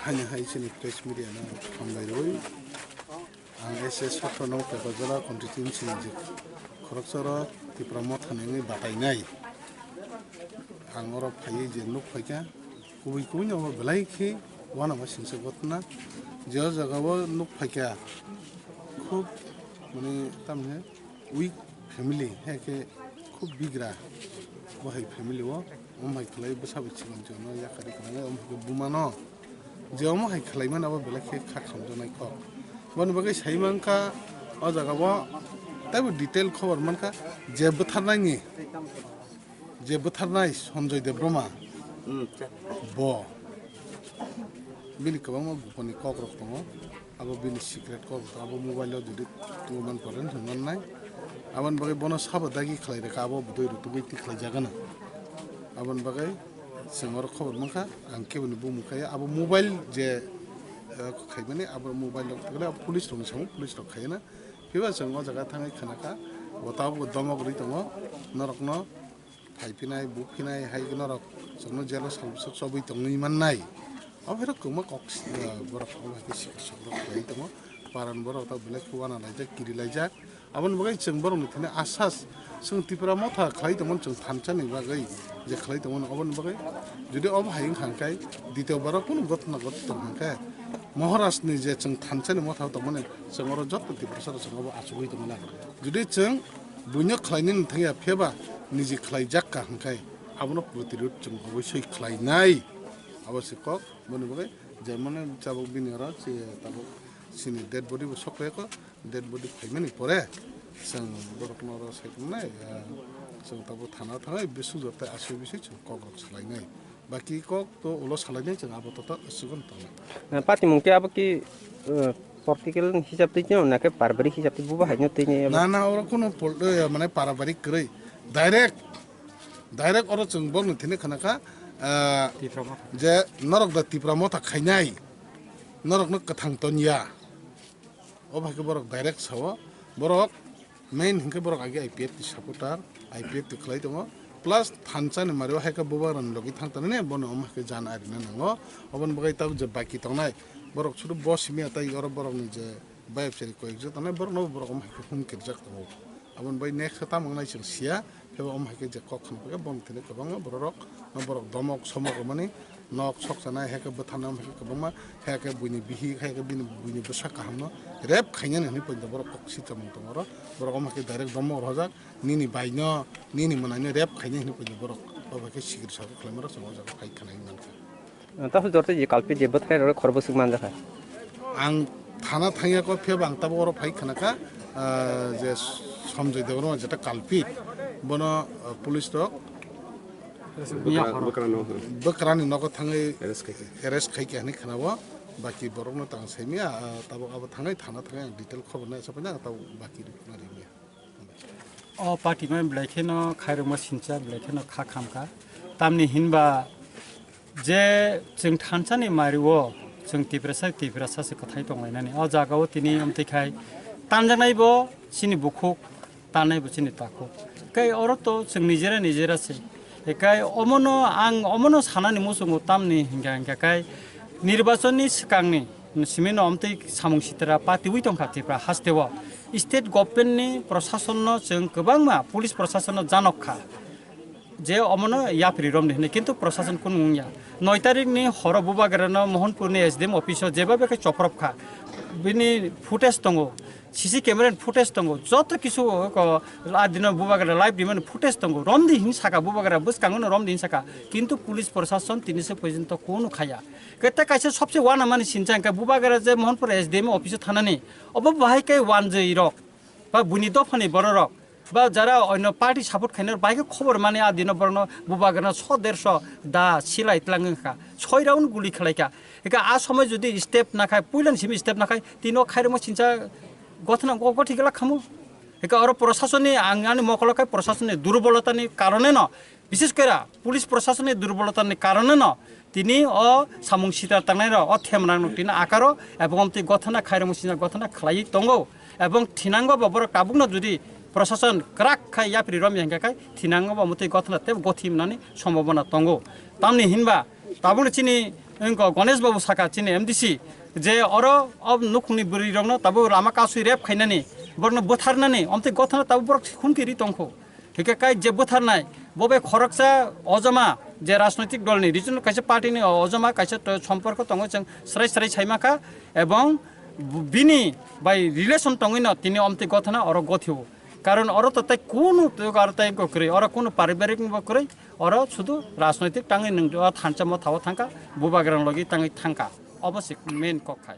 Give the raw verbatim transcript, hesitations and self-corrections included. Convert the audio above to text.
Hani hai chini press media no hambai rwi. Ang S S Sotro no Pepajala constituency ni je khoroksa ro Tipra Motha ni wngwi batainai. Ang oro phaiwi je nuk phaikha, kubui kubui no belai khe uanama singsa gotna. Je o jaga o nuk phaikha, khub, mane, tamni weak family, hai khe khub bigra. Bo hai family o, omo hai khlai bwsa bai chikon chikon no yakarwi khnanai, omo hai khe buma no. Je omo hai khlai mani abo belai khe kha khamjaknai kok. Boni bagwi sai mankha o jaga o teibo detail khobor mankha je bwtharnai ni, je bwtharnai Sanjoy Debbarma Hmm, cha. Bo bini kwbangma goponi kok rok tongo, abo bini secret kok rok abo mobile o jodi tungwi man pore hwnwi mannai. Aboni bagwi bono sabo dagi khlai rwkha, abo bwtwi rutugwi twi khlai jagano. Aboni bagwi chwng oro khobor mankha, ang keboni bumung kaiya, abo mobile je, eh, khaimani abo mobile rok thwkhe abo police rokni samung, police rok khaina. Phiba chwng o jaga thangwi khnakha, bo tabuk domok rwi tongo norokno. Phai phinai, bu phinai, hai norok chwngno jelo sal bwswk chobwi tongwi mannai. Obo hai rok kwbangma kok, eh, borok obo hai khe sikir sok rok khlai tongo. Paran borok ta belai khe uana laijak, kiri laijak. Aboni bagwi chwng borokni thani asas, chwng Tipra Motha khlai tongmani chwng thansa ni bagwi je khlai tongmani, oboni bagwi jodi obo hai wngkha hwnkhe, ditio borok kunu gotna gotwi tong hwnkhe, Maharaj ni je chwng thansa ni motha o tongmani, chwng oro joto Tiprasa rok chwng obo achugwi tongmani. Jodi chwng buino khlainani thangya phiyaba niji khlaijak ka hwnkhe abono protirod chwng obosoi khlainai. Abo se kok, boni bagwi jemon tabuk bini oro se tabuk sini dead body bo sok khe ko, dead body phaimani pore chwng borokno oro sai tongnai, ah, chwng tabuk thana thangwi bisuk joto asui bisui chwng kok rok swlainai. Baki kok to ulo salainai chwng abo toto aswkno tongnai. Eh, patimung khe abo ki, eh, political hisab twi tino na khe paribarik hisab twi buba haino twi ne? Na, na, oro kuno pol-, eh, mane paribarik kwrwi. Direct, direct oro chwng borokni thini khana kha, eh, Tipra Motha. Je norok da Tipra Motha khainai, norokno kwthang tonya. O bai khe borok direct sao, borok main hinkhe borok age I P F T supporter, I P F T khlai tongo, plus thansa ni mario hai khe bubagra ni logi thang tanani bono omo hai khe jan arina nango. Oboni bagwi tabuk je baki tongnai borok sudu bo simi atai oro borok ni je bayapchari koyekjak tongnai borok no borok omo hai khe hum kirjak tongo. Aboni bai next khe tamo wngnai chwng sia. Phiya omo hai khe je kok khna khe bono tini kwbangma borok rok, borok domok somok rwmani nok sok chanai, hai khe bwtharnai, omo hai khe kwbangma, hai khe buini bihik, hai khe bini buini bwsa kaham no rep khainani hinwi poito borok kok si chamung tongo oro. Borok omo hai khe direct domok rwjak, nini bai no, nini mwnai no rep khainai hinwi poito borok, obo hai khe sikiri sakri khlaima rok chwng o jaga phai khna hinwi mankha. Tamo jorto je culprit je bwthai rok khorbo swk manjakha. Ang thana thangya ko, phiya ba ang tabuk oro phai khna kha, ah, je Sanjoy Debbarma jeta culprit, bono, ah, police rok Bwkra-, bwkrano, hmm. Bwkrani nogo thangwi Arrest khai kha. Arrest khai kha hinwi khna o. Baki borok no tang saimya, ah, tabuk abo thangwi thana thangwi ang detail khobor nai sapai na tabuk baki rwna rimya. O party mai belai kheno khairokma sincha, belai kheno kha khamkha. Tamni hinba je chwng thansa ni mari o chwng Tiprasa, Tiprasa se kwthai tonglainani. O jaga o tini omtwi khai tanjaknai bo chini bukhuk, tannai bo chini takhuk. Kai oro to chwng nijera nijera se. Kai omono ang omono sanani muchungo tamni hinkha hinkha kai nirbachon ni swkangni simi no omtwi samung sitra patiwi tongkha Tripura haste o. State government ni prosason no chwng kwbangma police prosason no janok kha je omono yapri romdi hinwi, kintu prosason kunu wngya. Noi tarik ni horo bubagra no Mohanpur ni S D M office o jeba bekhe choprop kha, bini footage tongo. C C camera ni footage tongo, joto kisu ko a dino bubagra live rimani footage tongo, romdi hin saka bubagra bwskango no romdi hin saka, kintu police prosason tini se porjonto kunu khaya. Kete kaisa sobse wana mani sincha hwnkhe bubagra je Mohanpur S D M office o thanani, obo bahai kai wanjwi rok ba buini dophani bororok ba jara onno party support khainai bai khe khobor mani a dino borokno bubagrano so derso da silai tlang wngkha, soiraun guli khalaikha. Hika a somoi jodi step nakhai, puilan simi step nakhai, tino khairokma sincha gothna go gothi gela khamu. Hika oro prosasonni ang ani mokolo khai prosasonni durbolotani karone no, bises kore police prosasonni durbolotani karone no tini o samung sita tangnai ro o themrang no tini akaro ebong omtwi gothna khairokma sincha gothna khlai tongo. Ebong thinango bo borok tabukno jodi prosason kwrak khai yapri romya hingka khai thinango bo mwtwi gothna tei gothi mwnani sombhabona tongo. Tamni hinba tabukno chini wngkha Ganesh Babu saka chini M D C je oro o nukhungni bwrwi rokno tabuk lama kasui rep khainani borokno bwtharnani omtwi gothna tabuk borok humki ri tongkho. Hingke kai je bwtharnai, bo bai khoroksa ojama je rajnoitik dolni regional kaisa partyni ojama kaisa to somporko tongo chwng srai srai saimakha ebong bini bai relation tongwino tini omtwi gothana oro gothio. Karon oro to tei kunu tei aro tei kwrwi, oro kunu paribarik bo kwrwi, oro sudu rajnoitik tangwi nwng o thansa motha o thangkha, bubagrang logi tangwi thangkha. Obo se main kok khai.